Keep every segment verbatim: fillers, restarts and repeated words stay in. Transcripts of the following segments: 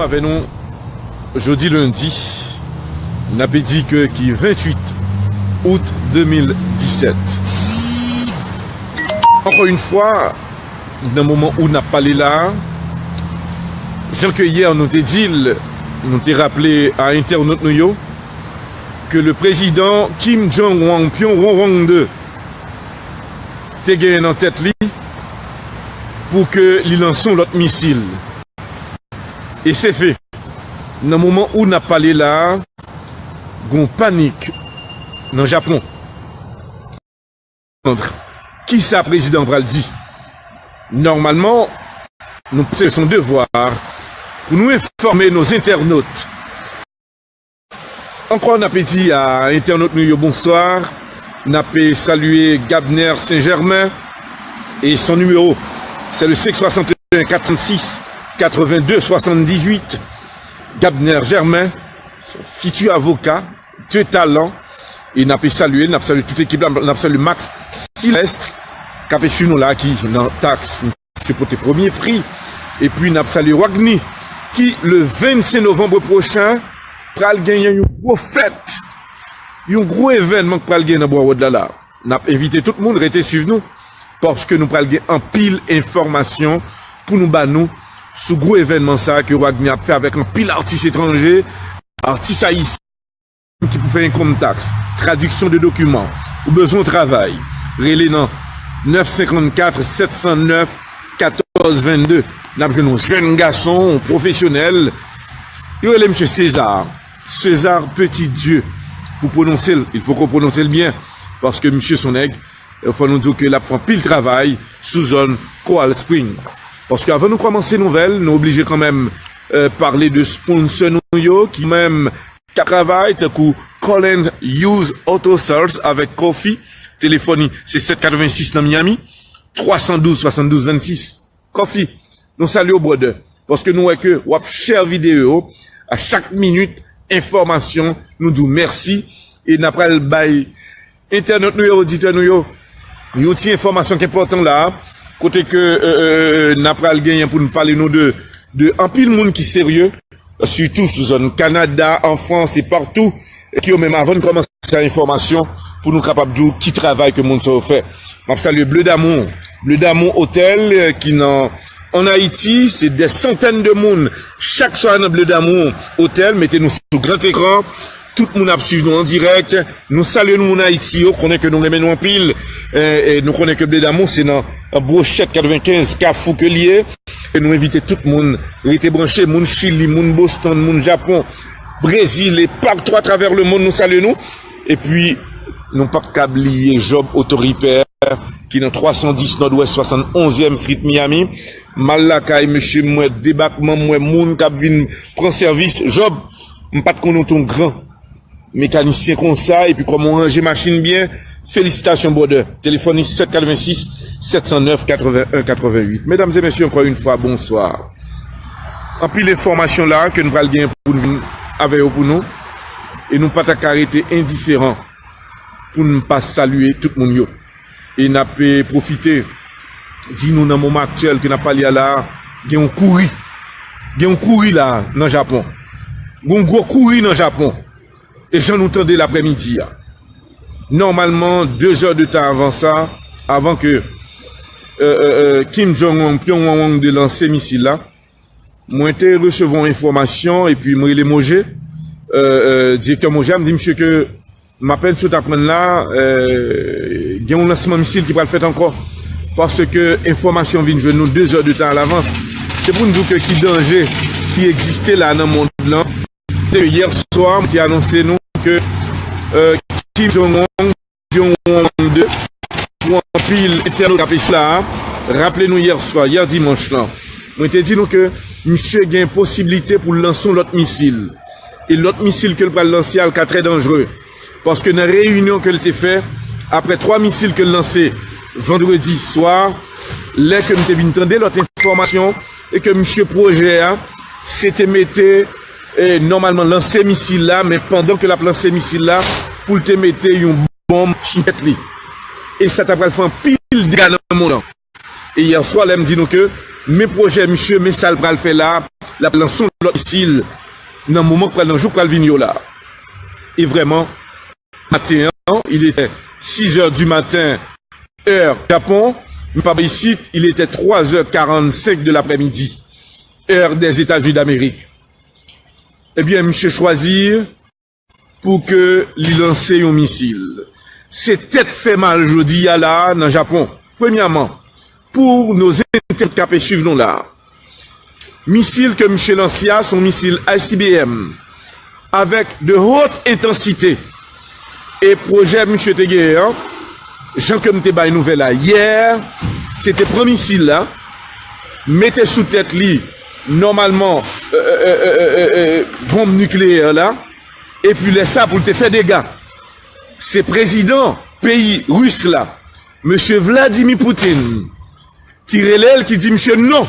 Avè nou jodi lendi, n ape di ke ki venntuit out de mil disèt. Ankò yon fwa, nan moman ou n ap pale la a, jan ke yè nou te di l, nou te raple a entènot nou yo, ke le prezidan Kim Jong-un Pyongyang de te genyen nan tèt li pou ke li lanse yon lòt misil. E se fe, nan moman ou n ap pale la a, gon panik nan Japon. Kisa prezidan pral di? Nòmalman, nou se son devwa pou nou enfòme nos entènot. Ankò, n ape di a entènot nou yo bonswa. N ape salye Gabner Saint-Germain e son nimewo, se le senk swasann en katrann sis katrevenn de swasanndizwit. Gabner Germain, son fiti avoka de talan. E n ape salye, n ap salye tout ekip la, n ap salye Max Silvestre, k ape swiv nou la, ki nan taks. Misye pote premye pri. Epi n ap salye Wagny, ki le vennsenk novanm pwochen pral genyen yon gwo fèt, yon gwo evènman k pral genyen nan Broward la la. N ap envite tout moun rete swiv nou, paske nou pral gen anpil enfòmasyon pou nou ba nou sou gwo evènman sa a ke Wagny ap fè avèk anpil atis etranje, atis ayisyen ki pou fè enkòm taks, tradiksyon de dokiman, ou bezwen travay, rele nan nèf senkannkat sèt san nèf katòz vennde. N ap jwenn yon jèn gason, yon pwofesyonèl. Yo rele misye César. César Petit Dieu, pou pwononse l, il faut qu'on prononse l byen, paske misye se yon nèg, fò nou di w ke l ap fè anpil travay sou zòn Coral Spring. Paske avan nou kòmanse nouvèl, nou oblije kanmenm, eh, pale de sponsor nou yo, ki menm k ap travay, tankou Collins Used Auto Sales avèk Coffee. Telefòn li, se sèt katrevensis nan Miami, twa san douz, swasann douz, vennsis. Coffee, nou salye w, brother. Paske nou wè ke w ap share videyo a chak minit, enfòmasyon, nou di w mèsi. E n ap pral bay entènot nou yo, oditè nou yo, yon ti enfòmasyon ki enpòtan la a, kote ke, euh, euh, n ap pral genyen pou n pale nou de, de anpil moun ki serye, sitou sou zòn Kanada, an Frans e patou, e ki yo menm avan n kòmanse a enfòmasyon pou nou kapab di w ki travay ke moun sa yo fè. M ap salye Bleu d'Amour. Bleu d'Amour Hotel, euh, ki nan, an Ayiti, se dè santèn de moun chak swa nan Bleu d'Amour Hotel, mete nou sou gran ekran. Tout moun ap swiv nou an dirèk. Nou salye nou moun Ayiti yo, konnen ke nou renmen nou anpil. E, e nou konnen ke Bleu d'Amour se nan Brochèt katrevenkenz Kafou ke l ye. E nou envite tout moun rete branche, moun Chili, moun Boston, moun Japon, Brezil e patou atravè lemonn, nou salye nou. Epi, nou p ap ka bliye Job Auto Repair, ki nan twa san dis Nòdwès swasann onzyèm Street Miami. M al lakay mesye, m wè debakman, m wè moun k ap vin pran sèvis. Job, m pa t konnen w te yon gran mekanisyen konsa, epi kòman w ranje machin byen, felisitasyon, brother. Telefòn li sèt katrevensis sèt san nèf katreven en katreven uit. Medam e mesye, ankò yon fwa, bonswa. Anpil enfòmasyon la ke n pral gen pou n vin avè yo pou nou, e nou pa ta ka rete endiferan pou n pa salye tout moun yo. E n ap, eh, pwofite di nou nan moman aktyèl ke n ap pale a la, gen yon kouri. Gen yon kouri la nan Japon. Gen yon gwo kouri nan Japon. E jan nou tande l aprèmidi a. Nòmalman, de zè de tan avan sa, avan ke, euh, euh, euh, Kim Jong-un, Pyongyang de lanse misil la, mwen te resevwa yon enfòmasyon, epi m rele Moje, euh, euh, direktè Moje a, m di misye ke m apèn sot aprann la, euh, gen yon lansman misil ki pral fèt ankò. Paske enfòmasyon vin jwenn nou de zè de tan alavans. Se pou n di w ke ki danje ki egziste la nan mond lan. Se yè swa, m te anonse nou ke, euh, Kim Jong-un, Pyongyang de, pou anpil entènot k ap swiv la, raple nou yè swa, yè dimanch lan, mwen te di nou ke misye gen posiblite pou l lanse yon lòt misil. E lòt misil ke l pral lanse a, l ka trè danjere. Paske nan reyinyon ke l te fè, aprè twa misil ke l lanse vandredi swa, lè ke m te vin tande lòt enfòmasyon, e ke misye pwojè a, se te mete, e, nòmalman lanse misil la, men pandan ke l ap lanse misil la, pou l te mete yon bonm sou tèt li. E sa ta pral fè anpil dega nan mond lan. E yè swa, lè m di nou ke men pwojè misye, men sa l pral fè la, l ap lanse yon lòt misil nan moman k pral, nan jou k pral vini yo la. E vrèman, maten an, il était six heures du matin, heure Japon, men pa isit, il était trois heures quarante-cinq de l'après-midi, heure des États-Unis d'Amérique. Ebyen, misye chwazi pou ke li lanse yon misil. Se tèt fè mal jodi a la a nan Japon. Premyèman, pou nos entènot k ap swiv nou la a, misil ke misye lanse a, se yon misil I C B M avèk de haute intensité. E pwojè misye te genyen an, jan ke m te bay nouvèl la yè, se te pran misil la, mete sou tèt li, nòmalman, e, e, e, e, e, e, bonm nikleyè la, epi lè sa pou l te fè dega. Se prezidan peyi ris la, mesye Vladimir Putin, ki rele l, ki di misye, "Non,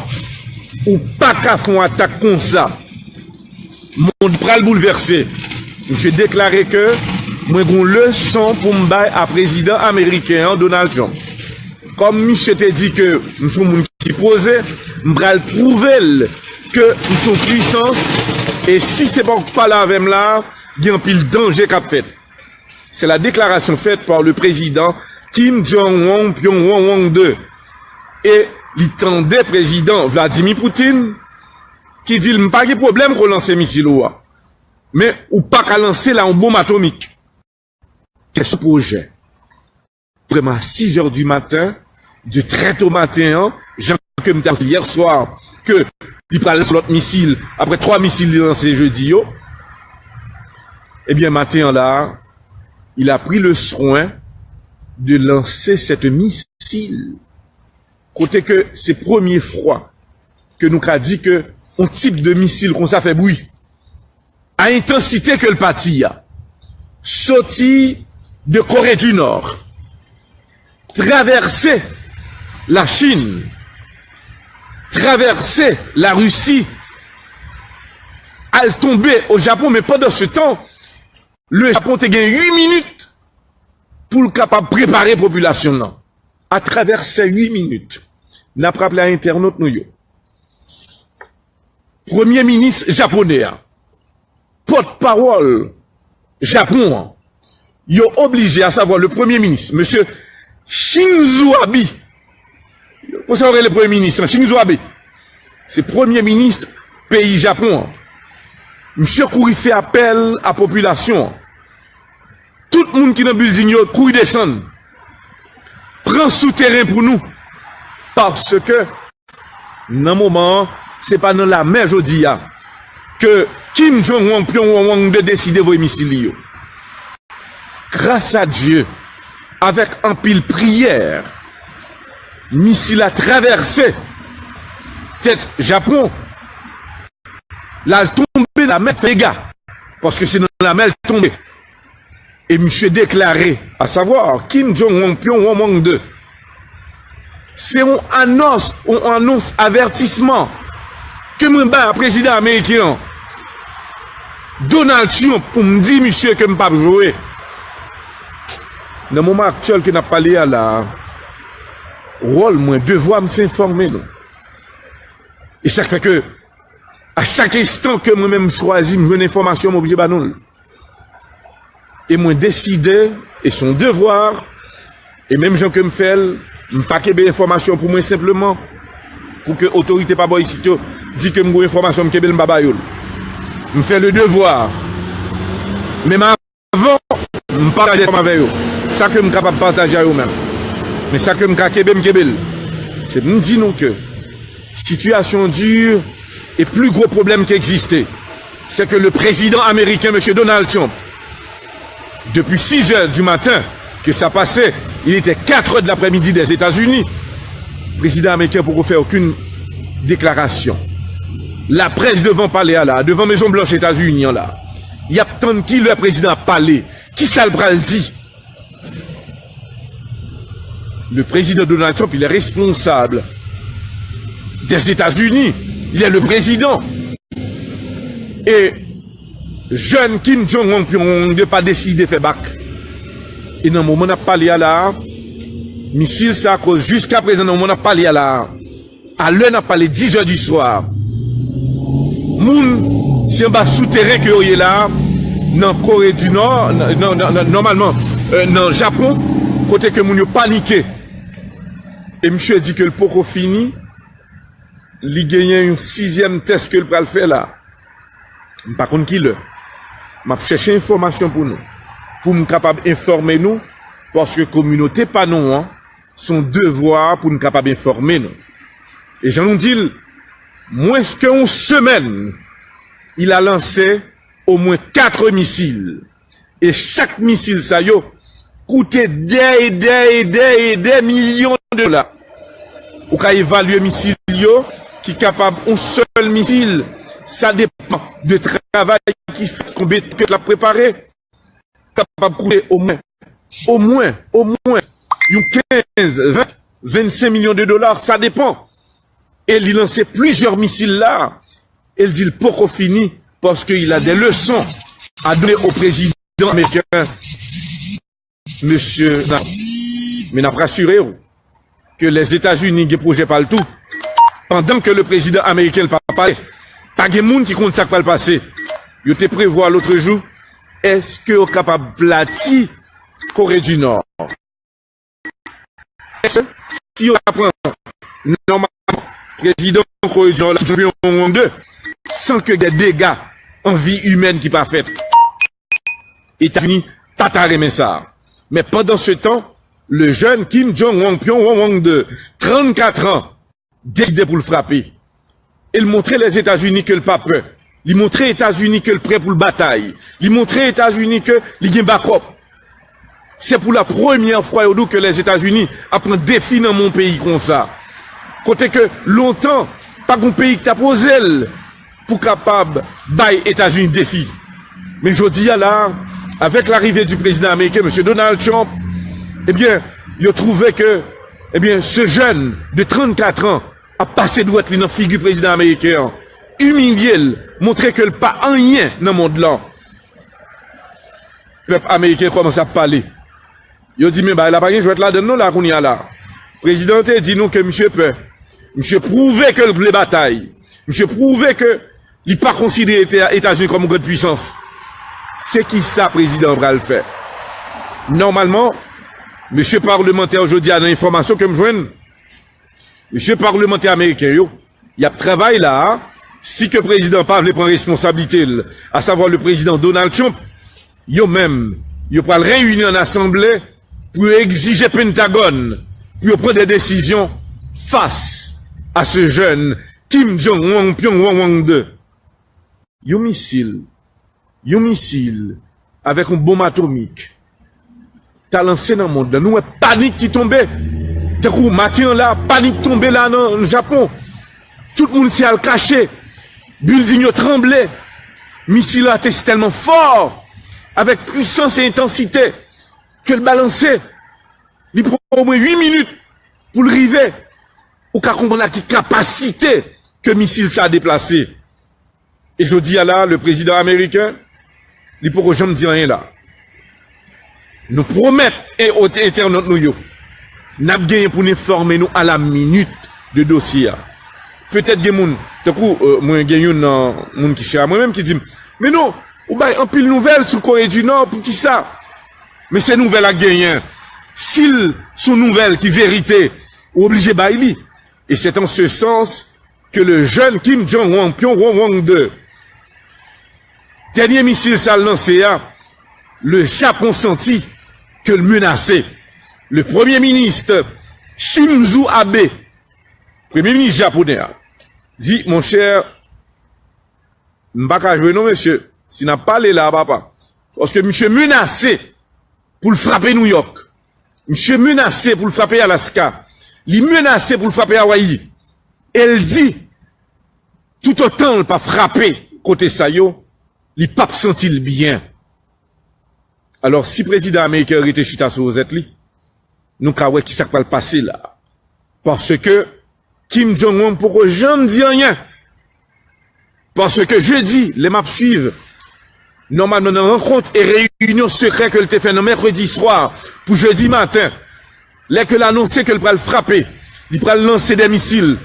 ou pa ka fè yon atak konsa. Mond pral boulvèse." Misye deklare ke mwen gon leson pou m bay a prezidan ameriken an, Donald Trump. Kòm misye te di ke m se yon moun ki poze, m pral pwouve l ke m se yon pwisans, e si se pa w k pale avè m la, gen anpil danje k ap fèt. C'est la déclaration faite par le président Kim Jong-un Pyongyang deux. E li tande prezidan Vladimir Putin ki di l, "M pa gen pwoblèm ke w lanse misil ou a. Men ou pa ka lanse l a yon bonm atomik." Se sou pwojè. Vrèman, a six heures du matin, de très tôt matin an, jan ke m te anonse yè swa, ke li pral lanse lòt misil, apre twa misil li lanse jedi yo. Ebyen, maten an la, il a pris le soin de lancer cette missile. Kote ke se premye fwa ke nou ka di ke yon tip de misil konsa fè bri. A entansite ke l pati a, soti de Kore di Nò, travèse Lachin, travèse Larisi, al tonbe o Japon, men pandan se tan, le Japon te gen uit minit pou l kapab prepare popilasyon l lan. Atravè sèt uit minit, n ap raple a entènot nou yo, premye minis japonè a, pòtpawòl Japon an, yo oblije, asavwa le premye minis, mesye Shinzo Abe, konsa yo rele premye minis lan, Shinzo Abe, se premye minis peyi Japon an. Misye kouri fè apèl a popilasyon an. Tout moun ki nan bilding yo, kouri desann. Pran sou teren pou nou. Paske nan moman an, se pa nan lamè jodi a ke Kim Jong-un Pyongyang de deside voye misil li yo. Gras a Dye, avèk anpil priyè, misil la travèse tèt Japon, l al tonbe nan lamè, fè dega, paske se nan lamè l tonbe. E misye deklare, asavwa Kim Jong-un Pyongyang de, se yon anons, yon anons avètisman ke mwen bay a prezidan ameriken an, Donald Trump, pou m di misye ke m p ap jwe. Nan moman aktyèl ke n ap pale a la, wòl mwen, devwa m, se enfòme nou. E sa k fè ke a chak enstan ke mwen menm m chwazi, m jwenn enfòmasyon, m oblije ba nou l. E mwen deside, e se yon devwa, e menm jan ke m fè l, m pa kenbe enfòmasyon pou mwen senpleman, pou ke otorite pa bò isit yo di ke m gen enfòmasyon, m kenbe l, m pa ba yo l. M fè le devwa. Menm avan, m pataje enfòmasyon avè yo. Sa ke m kapab pataje a yo menm. Men sa ke m ka kenbe, m kenbe l. Se pou m di nou ke sitiyasyon an di, e pli gwo pwoblèm ki egziste, se ke le prezidan ameriken, mesye Donald Trump, depi sis è di maten ke sa pase, il était quatre heures de l'après-midi des États-Unis, prezidan ameriken poko fè okenn deklarasyon. Laprès devan palè a la, devan Mezon Blanch Etazini an la, y ap tann ki lè prezidan ap pale, kisa l pral di. Le président Donald Trump, il est responsable des États-Unis. Il est le président. E jèn Kim Jong-un Pyongyang de pa deside fè bak. E nan moman n ap pale a la a, misil sa, akoz jiskaprezan nan moman n ap pale a la a, a lè n ap pale, dizè di swa, moun, se anba souteren ke yo ye la, nan Kore di Nò, nan, nan, nan, nan, nòmalman, euh, nan Japon, kote ke moun yo panike. E misye di ke l poko fini, li genyen yon sizyèm tès ke l pral fè la. M pa konn ki lè. M ap chèche enfòmasyon pou nou, pou m kapab enfòme nou, paske kominote pa nou an, se yon devwa pou n kapab enfòme nou. E jan nou di l, mwens ke yon semèn, il a lancé au moins quatre missiles. E chak misil sa yo koute dè e dè e dè e dè milyon de dola. Ou ka evalye misil yo ki kapab, yon sèl misil, sa depann de travay ki fèt, konbyen ke l ap prepare. Kapab koute omwen, omwen, omwen, yon kenz, ven, vennsenk milyon de dola, sa depann. E li lanse plizyè misil la, e l di l poko fini, paske il a des leçons à donner au président américain, mesye. Men n ap rasire w ke Lèzetazini gen pwojè pa l tou. Pandan ke le prezidan ameriken pa pale, pa gen moun ki konn sa k pral pase. Yo te prevwa lotrejou, èske yo kapab plati Kore di Nò? Èske si yo ta pran nòmalman prezidan Kore di Nò la, Kim Jong-un de, san ke gen dega an vi imèn ki pa fèt? Etazini pa ta renmen sa. Men pandan se tan, le jèn Kim Jong-un, Pyongyang de, trannkat an, deside pou l frape. E l montre Lèzetazini ke l pa pè. Li montre Etazini ke l prè pou l batay. Li montre Etazini ke li gen bakòp. Se pou la premyè fwa yo di w ke Lèzetazini ap pran defi nan men yon peyi konsa. Kote ke lontan, pa gen yon peyi ki ta poze l pou kapab bay Etazini defi. Men jodi a la, avèk larive di prezidan ameriken, mesye Donald Trump, ebyen, yo twouve ke, ebyen, ce jeune de trannkat an ap pase dwèt li nan figi prezidan ameriken an, imilye l, montre ke l pa anyen nan mond lan. Pèp ameriken kòmanse ap pale. Yo di, men bagay la pa gen jwèt ladann non la kounye a la. Prezidan an te di nou ke misye pè. Misye pwouve ke l vle batay. Misye pwouve ke li pa konsidere Eta-, Etazini kòm yon grann pwisans. Se ki sa prezidan an pral fè? Nòmalman, mesye palmantè yo jodi a, nan enfòmasyon ke m jwenn, mesye palmantè ameriken yo, y ap travay la a. Si ke prezidan pa vle pran responsablite l, asavwa le prezidan Donald Trump, yo menm, yo pral reyini an asanble pou yo egzije Pentagòn pou yo pran de desizyon fas a ce jeune Kim Jong-un, Pyongyang de. Yon misil, yon misil avèk yon bonm atomik ta lanse nan mond lan. Nou wè panik ki tonbe. Tankou maten an la, panik tonbe la nan Japon. Tout moun se al kache. Bilding yo tranble. Misil la te tèlman fò, avèk pwisans e entansite, ke l balanse. Li pran omwen uit minit pou l rive. Ou ka konprann a ki kapasite ke misil sa deplase. E jodi a la, le prezidan ameriken, li poko janm di anyen la. Nou pwomèt e ot entènot nou yo, n ap genyen pou n enfòme nou a la minit de dosye a. Petèt gen moun, tankou, euh, mwen gen youn nan moun ki chè a mwen menm ki di m, men non, ou bay anpil nouvèl sou Kore di Nò, poukisa? Men se nouvèl ak genyen. Si l se yon nouvèl ki verite, ou oblije bay li. Et c'est en ce sens que le jeune Kim Jong-un, Pyongyang de, dènye misil sa l lanse a, le Japon santi ke l menase. Le premye minis Shinzo Abe, premye minis japonè a, di, monchè, m pa ka jwe non, mesye. Si n ap pale la, papa. Paske misye menase pou l frape Nouyòk. Misye menase pou l frape Alaska. Li menase pou l frape Awayi. E l di, toutotan l pa frape kote sa yo, li p ap santi l byen. Alò, si prezidan ameriken rete chita sou wozèt li, nou ka wè kisa k pral pase la. Paske Kim Jong-un poko janm di anyen. Paske jedi, lè m ap swiv, nòmalman nan rankont e reyinyon sekrè ke l te fè nan mèkredi swa pou jedi maten, lè ke l anonse ke l pral frape, li pral lanse de misil.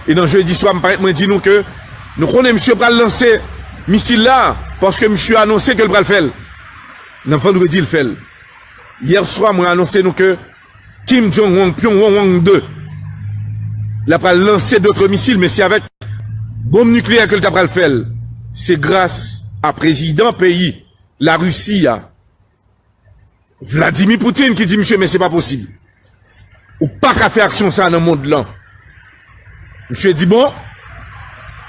E nan jedi swa, m parèt mwen di nou ke nou konnen misye pral lanse misil la, paske misye anonse ke l pral fè l. Nan vandredi, l fè l. Yè swa, mwen anonse nou ke Kim Jong-un, Pyongyang de, l ap pral lanse dòt misil, men se avèk bonm nikleyè ke l ta pral fè l. Se gras a prezidan peyi Larisi a, Vladimir Putin, ki di misye, men se pa posib. Ou pa ka fè aksyon sa nan mond lan. Misye di, bon,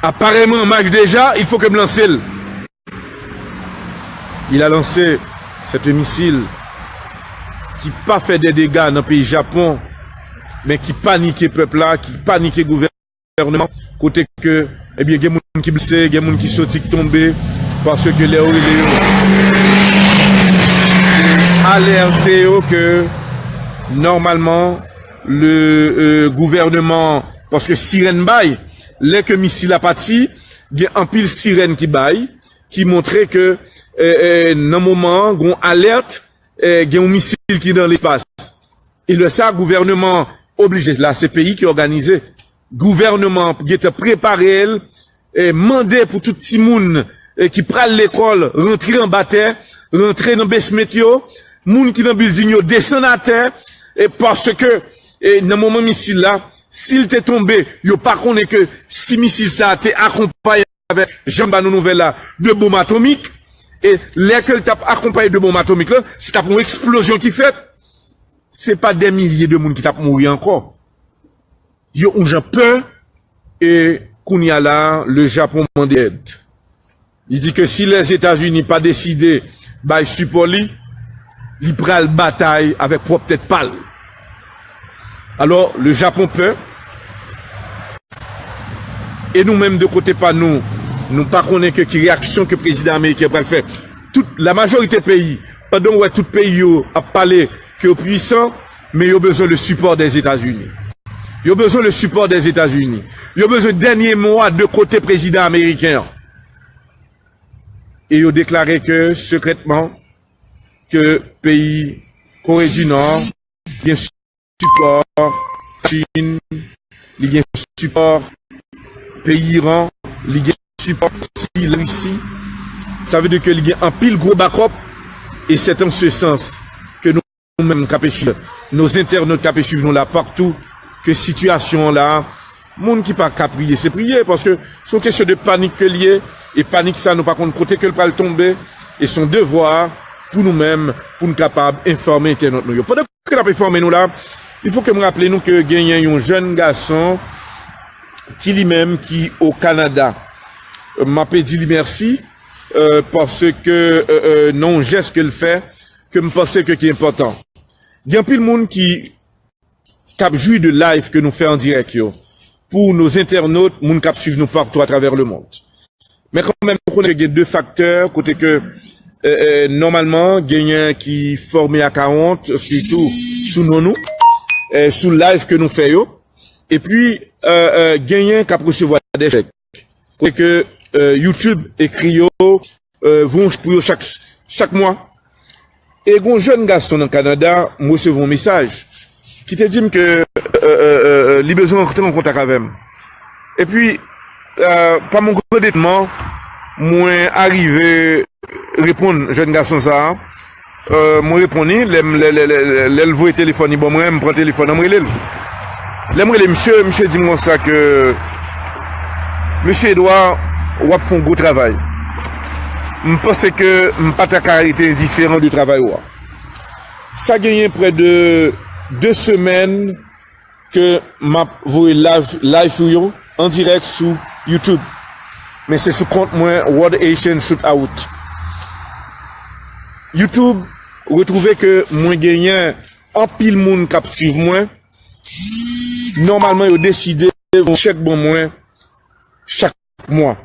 apparemment, match déjà, il faut que m lanse l. Il a lancé cette missile ki pa fè de dega nan peyi Japon, men ki panike pèp la, ki panike gouvènman, kote ke, ebyen, gen moun ki blese, gen moun ki soti, ki tonbe, paske lè yo rele yo, alète yo ke, nòmalman, le, euh, gouvènman, paske sirèn bay, lè ke misil la pati, gen anpil sirèn ki bay, ki montre ke, eh, eh, nan moman an, gen yon alèt, eh, gen yon misil ki nan lespas. E lè sa, gouvènman an oblije, la se peyi ki òganize, gouvènman an gentan prepare l, eh, mande pou tout timoun, eh, ki pral lekòl rantre anba tè, rantre nan basement yo, moun ki nan building yo desann atè, eh, paske, eh, nan moman misil la, si l te tonbe, yo pa konnen ke si misil sa a te akonpaye avèk, jan m ba nou nouvèl la, de bonm atomik. E lè ke l t ap akonpaye de bonm atomik la, se t ap yon eksplozyon ki fèt. Se pa dè milye de moun ki t ap mouri ankò. Yo yon jan pè, e kounye a la, le Japon mande èd. Li di ke si Lèzetazini pa deside bay sipò li, li pral batay avèk pwòp tèt pa l. Alò, le Japon pè, e nou menm de kote pa nou, nou pa konnen ke ki reyaksyon ke prezidan ameriken pral fè. Tout, la majorite peyi, pandan w wè tout peyi yo ap pale ke yo pwisan, men yo bezwen le support des États-Unis. Yo bezwen le support des États-Unis. Yo bezwen dènye mo a de kote prezidan ameriken an. E yo deklare ke sekrètman ke peyi Kore di Nò gen sipò Lachin, li gen sipò peyi Iran, li gen sipò si Larisi. Sa vle di ke li gen anpil gwo backup, e c'est en ce sens ke nou nou menm k ap swiv, nos internautes k ap swiv nou la patou, ke sitiyasyon an la, moun ki pa ka priye, se priye, paske se yon kesyon de panik ke l ye, e panik sa nou pa konn kote ke l pral tonbe, e se yon devwa pou nou menm, pou n kapab enfòme entènot nou yo. Pandan ke n ap enfòme nou la, il faut que m raple nou ke genyen yon jèn gason ki li menm ki o Kanada. M ape di li mèsi, euh, paske, euh, euh, nan yon jès ke l fè, ke m panse ke ki enpòtan. Gen anpil moun ki, k ap jwi de live ke nou fè an dirèk yo. Pou nos internautes, moun k ap swiv nou partou atravè lemonn. Men kanmenm, nou konnen ke gen de faktè, kote ke, euh, euh, nòmalman, genyen ki fòme akawont, sitou sou non nou, euh, sou live ke nou fè yo. Epi, euh, euh, genyen k ap resevwa de chèk. Kote ke, euh, YouTube ekri yo, euh, voye yon chèk pou yo chak, chak mwa. E gon jèn gason nan Kanada, m resevwa yon mesaj ki te di m ke, euh, euh, euh, li bezwen rantre an kontak avè m. Epi, euh, pa m yon gran detman, mwen arive reponn jèn gason sa a. Euh, mwen reponn li, lè m, lè, lè, lè, lè, lè l voye telefòn li ban mwen, m pran telefòn nan, m rele l. Lè m rele misye, misye di m konsa ke, Mesye Edouard, w ap fè yon gwo travay. M panse ke m pa ta ka rete endiferan de travay ou a. Sa genyen prè de de semèn ke m ap voye live, live ou yo an dirèk sou YouTube. Men se sou kont mwen, World Haitian Shootout. YouTube retwouve ke mwen genyen anpil moun k ap swiv mwen. Nòmalman, yo deside voye yon chèk ban mwen chak mwa.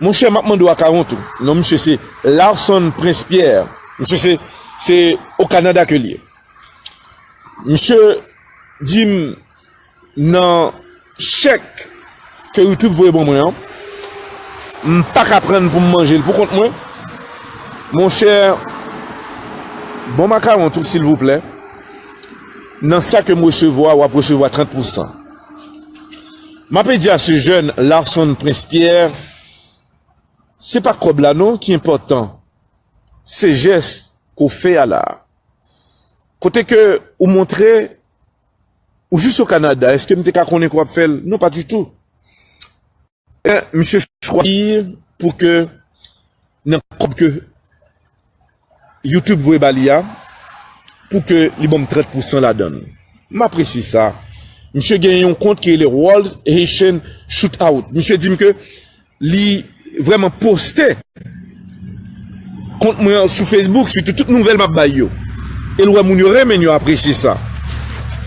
Monchè, m ap mande w akawont ou. Non, misye se Larson Prince Pierre. Misye se, se o Kanada ke l ye. Misye di m nan chèk ke YouTube voye ban mwen an, m pa ka pran l pou m manje l pou kont mwen. Monchè, ban m akawont ou, silvouplè. Nan sa ke m resevwa, w ap resevwa trant pousan. M ape di a se jèn Larson Prince Pierre, se pa kòb la non ki enpòtan, se jès ke w fè a la. Kote ke ou montre ou jis o Kanada, èske m te ka konnen ke w ap fè l? Non, pa ditou. Ebyen, misye chwazi pou ke nan kòb ke YouTube voye ba li a, pou ke li ban m trant pousan ladan l. M apresye sa. Misye gen yon kont ki rele World Haitian Shootout. Misye di m ke li vrèman poste kont mwen an sou Facebook, sitou tout nouvèl m ap bay yo. E l wè moun yo renmen l, yo apresye sa.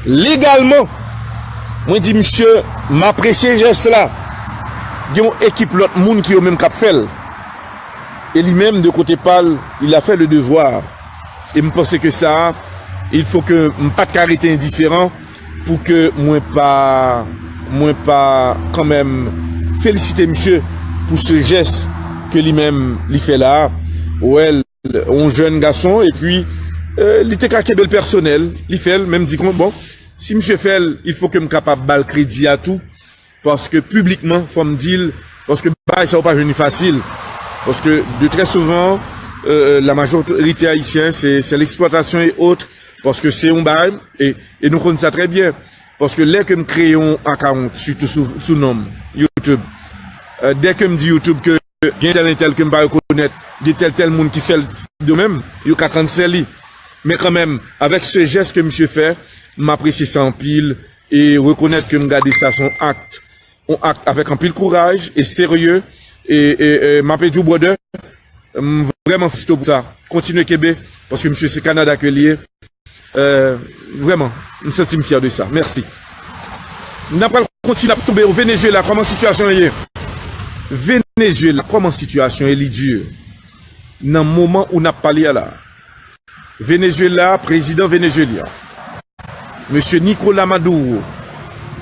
Legalman, mwen di misye, m apresye jès la. Gen yon ekip lòt moun ki yo menm k ap fè l. E li menm, de kote pa l, il a fait le devoir. E m panse ke sa, il faut que m pa t ka rete endiferan pou ke mwen pa, mwen pa kanmenm felisite misye pou se jès ke li menm li fè la. Ou wè l, yon jèn gason, epi, euh, li te ka kenbe l pèsonèl, li fè l, men m di kon, bon, si misye fè l, il faut que m kapab ba l kredi a tou, paske piblikman, fò m di l, paske bagay sa yo pa jwenn li fasil. Paske de trè souvan, euh, la majorité ayisyen, se, se l'exploitation et autres, paske se yon bagay, e, e nou konn sa trè byen. Paske lè ke m kreye yon account, sitou sou, sou non m, YouTube, euh, dè ke m di YouTube ke gen tèl entèl ke m pa rekonèt, gen tèl tèl moun ki fè l de menm, yo ka cancel li. Men kanmenm, avèk se jès ke misye fè, m apresye sa anpil, e rekonèt ke m gade sa se yon akt, yon akt avèk anpil kouraj e serye, e, e, e m ape di w, brother, m vrèman felisite w pou sa. Kontinye kenbe, paske misye se Kanada ke l ye. Euh, vrèman, m santi m fyè de sa. Mèsi. N ap pral kontinye ap tonbe o Venezuela, kòman sitiyasyon an ye? Venezuela, kòman sitiyasyon an ye? Li di nan moman ou n ap pale a la. Venezuela, prezidan venezuelyen, mesye Nicolas Maduro,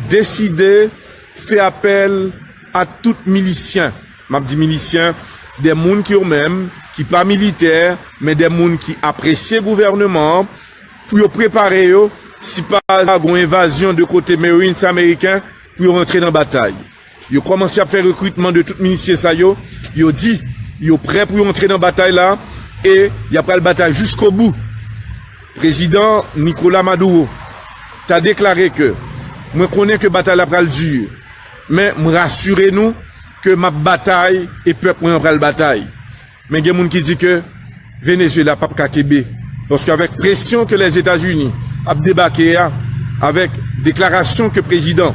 deside fè apèl a tout milisyen. M ap di milisyen, de moun ki yo menm, ki pa militè, men de moun ki apresye gouvènman an, pou yo prepare yo, si pa aza gon envazyon de kote Marines ameriken, pou yo rantre nan batay. Yo kòmanse ap fè rekritman de tout milisyen sa yo, yo di, yo prè pou yo antre nan batay la, e y ap pral batay jiskobou. Prezidan Nicolas Maduro ta deklare ke, mwen konnen ke batay la pral di, men m rasire nou ke m ap batay e pèp mwen an pral batay. Men gen moun ki di ke Venezuela p ap ka kenbe. Paske avèk presyon ke Lèzetazini ap debake a, avèk deklarasyon ke prezidan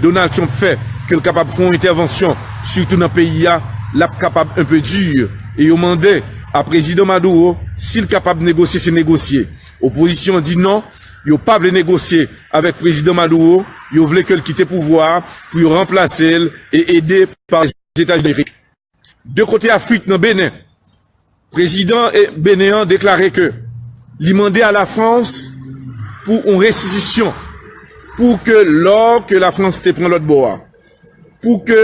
Donald Trump fè, ke l kapab fè yon entèvansyon, sitou nan peyi a, l ap kapab enpe di. E yo mande a prezidan Maduro, si l kapab negosye, se negosye. Opozisyon an di non, yo pa vle negosye avèk prezidan Maduro, yo vle ke l kite pouvwa a pou yo ranplase l e ede pa Lèzetazini Damerik. De kote Afrik, nan Benen, prezidan e Benen an deklare ke li mande a Lafrans pou yon restitisyon pou ke lò ke Lafrans te pran lòt bò a, pou ke,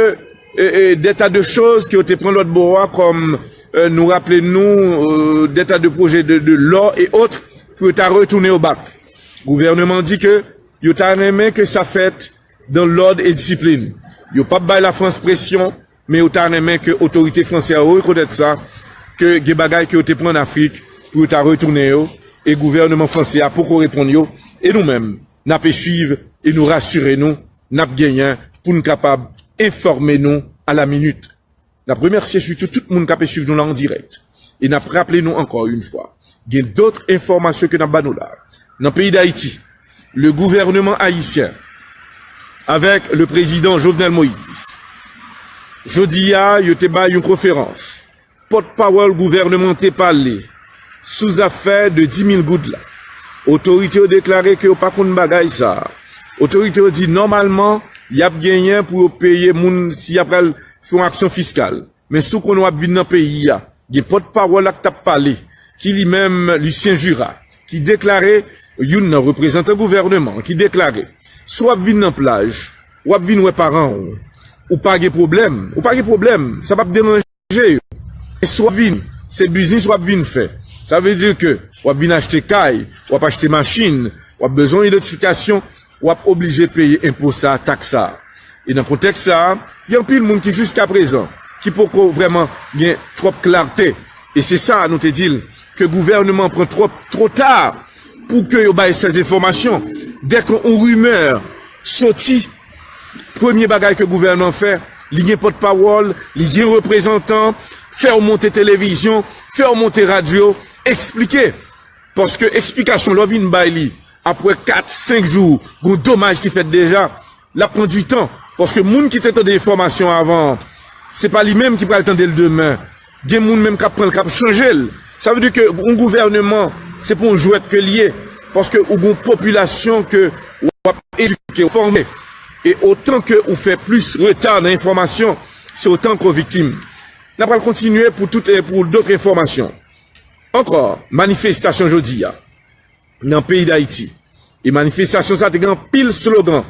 e, e, de ta de choz ke yo te pran lòt bò a, kòm, e, nou raple nou, e, de ta de pwojè de, de lò e ot, pou yo ta retounen yo bak. Gouvènman an di ke yo ta renmen ke sa fèt dans l'ordre et discipline. Yo p ap bay Lafrans presyon, men yo ta renmen ke otorite fransè yo rekonèt sa, ke gen bagay ke yo te pran ann Afrik pou yo ta retounen yo, e gouvènman fransè a poko reponn yo, e nou menm, n ape swiv e nou rasire nou, n ap genyen pou n kapab enfòme nou à la minute. N ap remèsye sitou tout moun k ape swiv nou la an dirèk. E n ap raple nou ankò yon fwa, gen dòt enfòmasyon ke n ap ba nou la. Nan peyi Dayiti, le gouvènman ayisyen, avèk le prezidan Jovenel Moïse, jodi a, yo te bay yon konferans. Pòtpawòl gouvènman te pale sou zafè de dis mil goud la. Otorite yo deklare ke yo pa konn bagay sa a. Otorite yo di nòmalman, y ap genyen pou yo peye moun si y ap pral fè yon aksyon fiskal. Men si w konnen w ap vin nan peyi a, gen pòtpawòl la k t ap pale, ki li menm, Lucien Jura, ki deklare, youn nan reprezantan gouvènman an, ki deklare, si w ap vin nan plaj, w ap vin wè paran w, ou pa gen pwoblèm, ou pa gen pwoblèm, sa p ap deranje yo. E si w ap vin, se biznis w ap vin fè. Sa vle di ke w ap vin achte kay, w ap achte machin, w ap bezwen idantifikasyon, w ap oblije peye enpo sa a, taks sa a. E nan kontèks sa a, gen anpil moun ki jiskaprezan, ki poko vrèman gen twòp klarte. E se sa nou te di l, ke gouvènman an pran twòp, twò ta pou ke yo bay sèz enfòmasyon. Dèke yon rimè soti, premye bagay ke gouvènman an fè, li gen pòtpawòl, li gen reprezantan, fè w monte televizyon, fè w monte radyo, eksplike. Paske eksplikasyon lè w vin bay li, apre kat, senk jou, gon domaj ki fèt deja, l ap pran di tan. Paske moun ki te tande enfòmasyon avan an, se pa li menm ki pral tande l demen. Gen moun menm k ap pran l, k ap chanje l. Sa vle di ke yon gouvènman, se pa yon jwèt ke l ye. Paske ou gon popilasyon ke w ap edike, w fòme. E otan ke ou fè plis reta nan enfòmasyon, se otan ke w viktim. N ap pral kontinye pou tout, pou dòt enfòmasyon. Ankò, manifestasyon jodi a nan peyi Dayiti. E manifestasyon sa te gen anpil slogan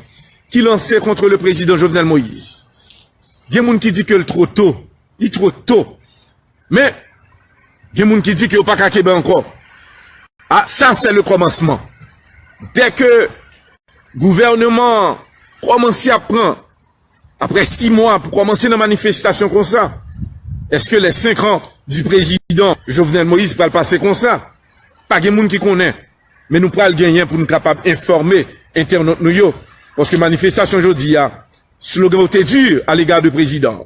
ki lanse kont le prezidan Jovenel Moïse. Gen moun ki di ke l two to, li two to. Men, gen moun ki di ke yo pa ka kenbe ankò. A, sa se le kòmansman. Dèke gouvènman an kòmanse ap pran, apre sis mwa, pou kòmanse nan manifestasyon konsa, èske les cinq ans du président Jovenel Moïse pral pase konsa? Pa gen moun ki konnen, men nou pral genyen pou n kapab enfòme entènot nou yo, paske manifestasyon jodi a, slogan yo te di a lega de prezidan.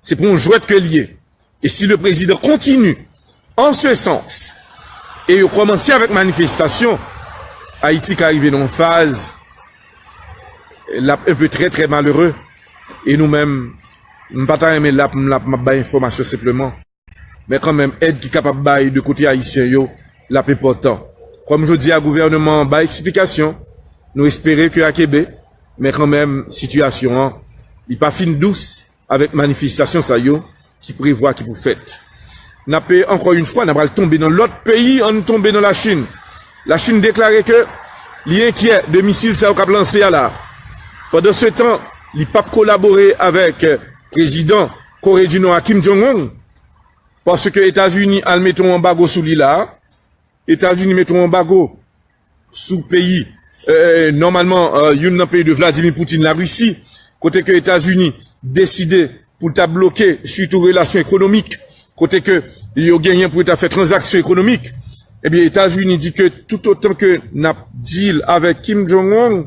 Se pa yon jwèt ke l ye. E si le prezidan kontini an se sans, e yo kòmanse avèk manifestasyon, Ayiti ka rive nan yon faz, l ap enpe trè, trè malere. E nou menm, m pa ta renmen l ap, l ap, m ap bay enfòmasyon senpleman. Men kanmenm, èd ki kapab bay de kote ayisyen yo, l ap enpòtan. Kòm jodi a, gouvènman an bay eksplikasyon, nou espere ke a kenbe, men kanmenm, sitiyasyon an, li pa fin dous, avèk manifestasyon sa yo ki prevwa ki pou fèt. N ap, ankò yon fwa, n ap al tonbe nan lòt peyi, ann tonbe nan Lachin. Lachin deklare ke li enkyè de misil sa yo k ap lanse a la. Pandansetan, li p ap kolabore avèk, eh, prezidan Kore di Nò a, Kim Jong-un, paske Etazini al mete yon anbago sou li la. Etazini mete yon anbago sou peyi, eh, nòmalman, eh, youn nan peyi de Vladimir Putin, Larisi, kote ke Etazini deside pou l ta bloke sitou relasyon ekonomik, kote ke yo genyen pou yo ta fè tranzaksyon ekonomik. Ebyen, Etazini di ke toutotan ke n ap deal avèk Kim Jong-un,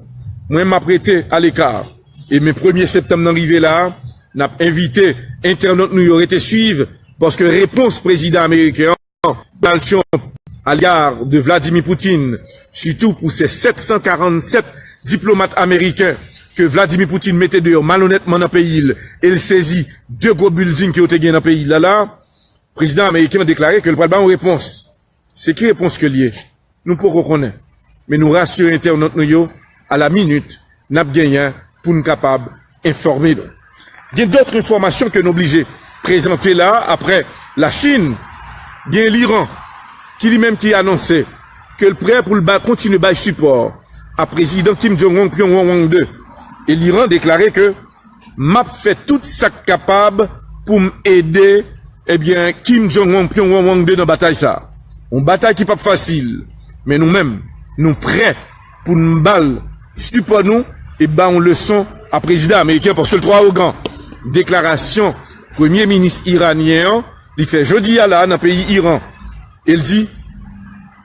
mwen m ap rete aleka. E men premye septanm nan rive la, n ap envite entènot nou yo rete swiv, paske repons prezidan ameriken an, Donald Trump à l'égard de Vladimir Poutine, sitou pou se sèt san karannsèt diplomat ameriken ke Vladimir Poutine mete deyò malonètman nan peyi l, e l sezi de gwo bilding ke yo te gen nan peyi l la la, prezidan ameriken an deklare ke l pral bay yon repons. Se ki repons ke l ye? Nou poko konnen. Men nou rasire entènot nou yo, a la minit, n ap genyen pou n kapab enfòme nou. Gen dòt enfòmasyon ke n oblije prezante la, apre Lachin, gen Liran, ki li menm ki anonse ke l prè pou l ba, kontinye bay sipò a prezidan Kim Jong-un Pyongyang de. E Liran deklare ke m ap fè tout sa k kapab pou m ede, ebyen, Kim Jong-un Pyongyang de nan batay sa. Yon batay ki p ap fasil, men nou menm, nou prè pou n ba l sipò nou e ba yon leson a prezidan ameriken paske l twò awogan. Deklarasyon premye minis iranyen an, li fè jodi a la nan peyi Iran. E l di,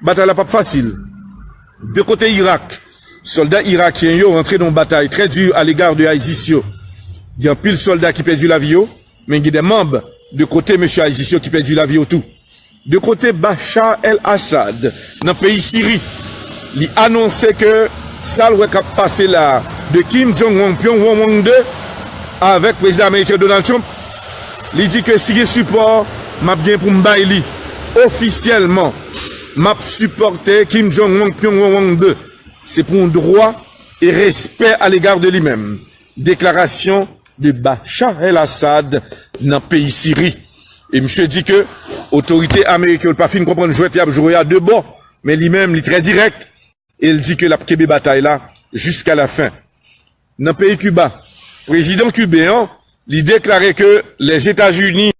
batay la p ap fasil. De kote Irak, sòlda irakyen yo rantre nan yon batay trè di a lega de ISIS yo. Gen anpil sòlda ki pèdi lavi yo, men gen de manm de kote mesye ISIS yo ki pèdi lavi yo tou. De kote Bashar el-Assad, nan peyi Siri, li anonse ke sa l wè k ap pase la de Kim Jong-un Pyongyang de avèk prezidan ameriken Donald Trump, li di ke si gen sipò, m ap gen pou m bay li ofisyèlman. M ap sipòte Kim Jong-un Pyongyang de. Se pou yon dwa e respè a lega de li menm. Deklarasyon de Bashar el-Assad nan peyi Siri. E misye di ke otorite ameriken yo pa fin konprann jwèt y ap jwe a de bò, men li menm, li trè dirèk, e l di ke l ap kenbe batay la jiska la fen. Nan peyi Kiba, prezidan kiben an, li deklare ke Lèzetazini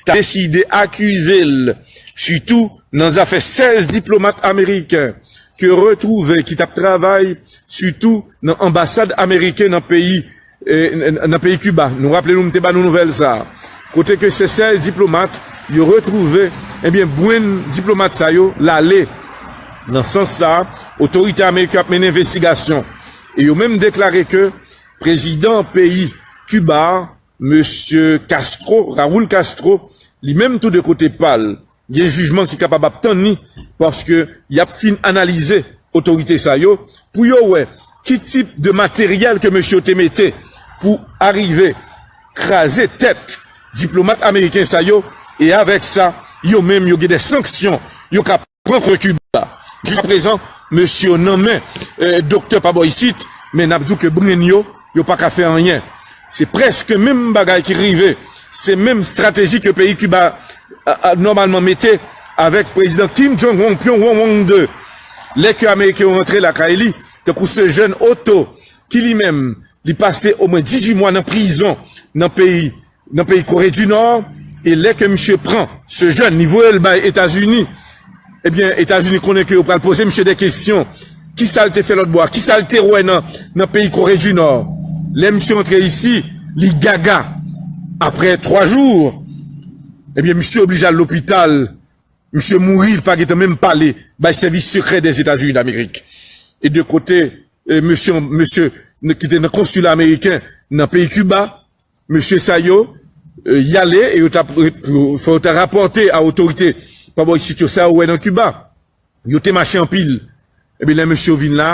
ta deside akize l, sitou nan zafè sèz diplomat ameriken ke retwouve ki t ap travay sitou nan anbasad ameriken nan peyi e, n-, n-, nan peyi Kiba. Nou raple nou, m te ba nou nouvèl sa a. Kote ke se sèz diplomat, yo retwouve, ebyen, brenn diplomat sa yo, l ale nan sans sa a, otorite ameriken ap mennen envestigasyon. E yo menm deklare ke prezidan peyi Kiba a, mesye Castro, Raul Castro, li menm tou de kote pa l, gen jijman ki kapab ap tann li, paske y ap fin analize otorite sa yo pou yo wè ki tip de materyèl ke mesye yo te mete pou arive kraze tèt diplomat ameriken sa yo, e avèk sa, yo menm yo gen de sanksyon yo ka pran kont Kiba. Jiskaprezan, mesye yo nan men, eh, doktè pa bò isit, men n ap di w ke brenn yo, yo pa ka fè anyen. Se prèske menm bagay ki rive, se menm estrateji ke peyi Kiba a, a, nòmalman mete avèk prezidan Kim Jong-un, Pyongyang de. Lè ke ameriken yo rantre lakay li, tankou se jèn Otto, ki li menm, li pase omwen dizuit mwa nan prizon nan peyi, nan peyi Kore di Nò, e lè ke misye pran se jèn, li voye l bay Etazini, ebyen, Etazini konnen ke yo pral poze misye de kesyon. Kisa l te fè lòt bò a? Kisa l te wè nan, nan peyi Kore di Nò? Lè misye rantre isi, li gaga. Apre twa jou, ebyen, misye oblije al lopital. Misye mouri, li pa gentan menm pale bay sèvis sekrè dèzetazini damerik. E de kote, e, mesye, mesye ki te nan konsila ameriken nan peyi Kiba, mesye sa yo, e, y ale e yo t ap re-, fò yo ta rapòte a otorite pa bò isit yo sa yo wè nan Kiba. Yo te mache anpil. Ebyen, lè mesye yo vin la,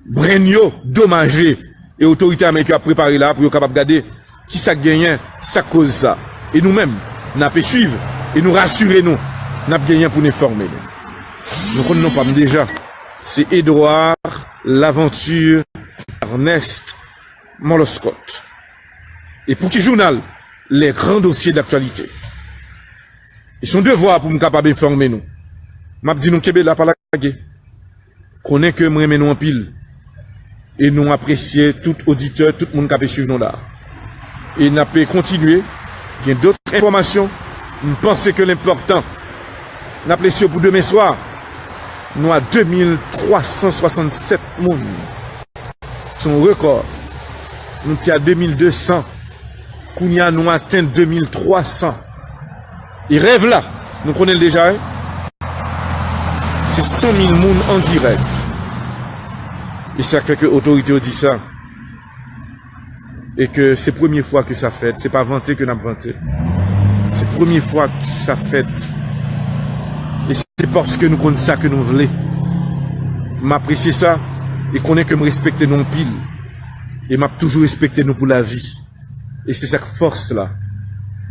brenn yo domaje. E otorite ameriken ap prepare la pou yo kapab gade kisa k genyen, sa k koz sa. E nou menm, n ape swiv e nou rasire nou, n ap genyen pou n enfòme nou. Nou konn non pa m deja. Se Edouard Laventure Ernest Moloskot. E pou ki jounal? Les grands dossiers de l'actualité. E se yon devwa pou m kapab enfòme nou. M ap di nou kenbe la, pa lage. Konnen ke m renmen nou anpil. E nou apresye tout oditè, tout moun k ape swiv nou la. E n ape kontinye. Gen dòt enfòmasyon. M panse ke l enpòtan. N ap lese yo pou demen swa. Nou a de mil twa san swasannsèt moun. Se yon rekò. Nou te a de mil de san. Kounye a, nou atenn de mil twa san. E rèv la, nou konnen l deja, wi. Se san mil moun an dirèk. E sa k fè ke otorite yo di sa. E ke se premye fwa ke sa fèt. Se pa vante ke n ap vante. Se premye fwa ke sa fèt. E se paske nou konn sa ke nou vle. M apresye sa e konnen ke m respekte nou anpil. E m ap toujou respekte nou pou lavi. E se sa k fòs la.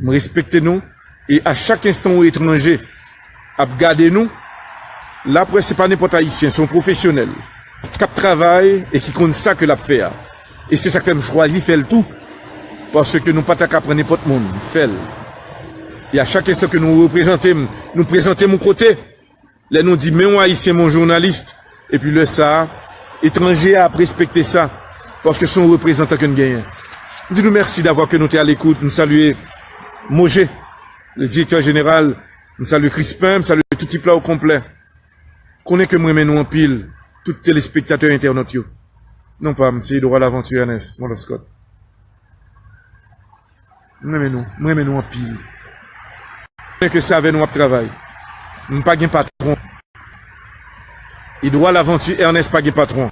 M respekte nou e a chak enstan yon etranje ap gade nou, l ap wè se pa nenpòt Ayisyen, se yon pwofesyonèl k ap travay e ki konn sa ke l ap fè a. E se sa k fè m chwazi fè l tou, paske nou pa ta ka pran nenpòt moun fè l. E a chak enstan ke nou reprezante m, nou prezante m yon kote, lè nou di, "Men yon Ayisyen, men yon jounalis," epi lè sa a, etranje a ap respekte sa, paske se yon reprezantan ke n genyen. M di nou mèsi davwa ke nou te alekout. M salye Moje, le direktè jeneral, m salye Crispin, m salye tout ekip la o konplè. Konnen ke m renmen nou anpil, tout telespektatè, entènòt yo. Non pa m, se Edouard Laventure Ernest, Moloskot. M renmen nou, m renmen nou anpil. Konnen ke se avè nou w ap travay. M pa gen patwon. Edouard Laventure Ernest pa gen patwon.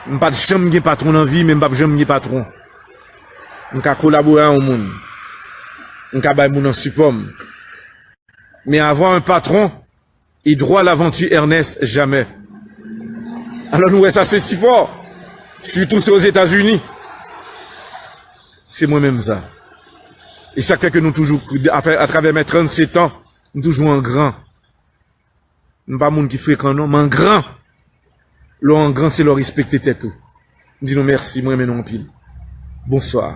M pa t janm gen patwon nan vi, men m p ap janm gen patwon. M ka kolabore a yon moun. M ka bay moun nan sipò m. Men avoir un patron, Edouard Laventure Ernest, jamè. Alò nou wè sa se si fò. Sitou se Ozetazini. Se mwen menm sa. E sa k fè ke nou toujou, afè, atravè mwen trannsetan, m toujou an gran. M pa moun ki frekan non, m an gran. Lè w an gran, se lè w respekte tèt ou. M di nou mèsi, mwen renmen nou anpil. Bonswa.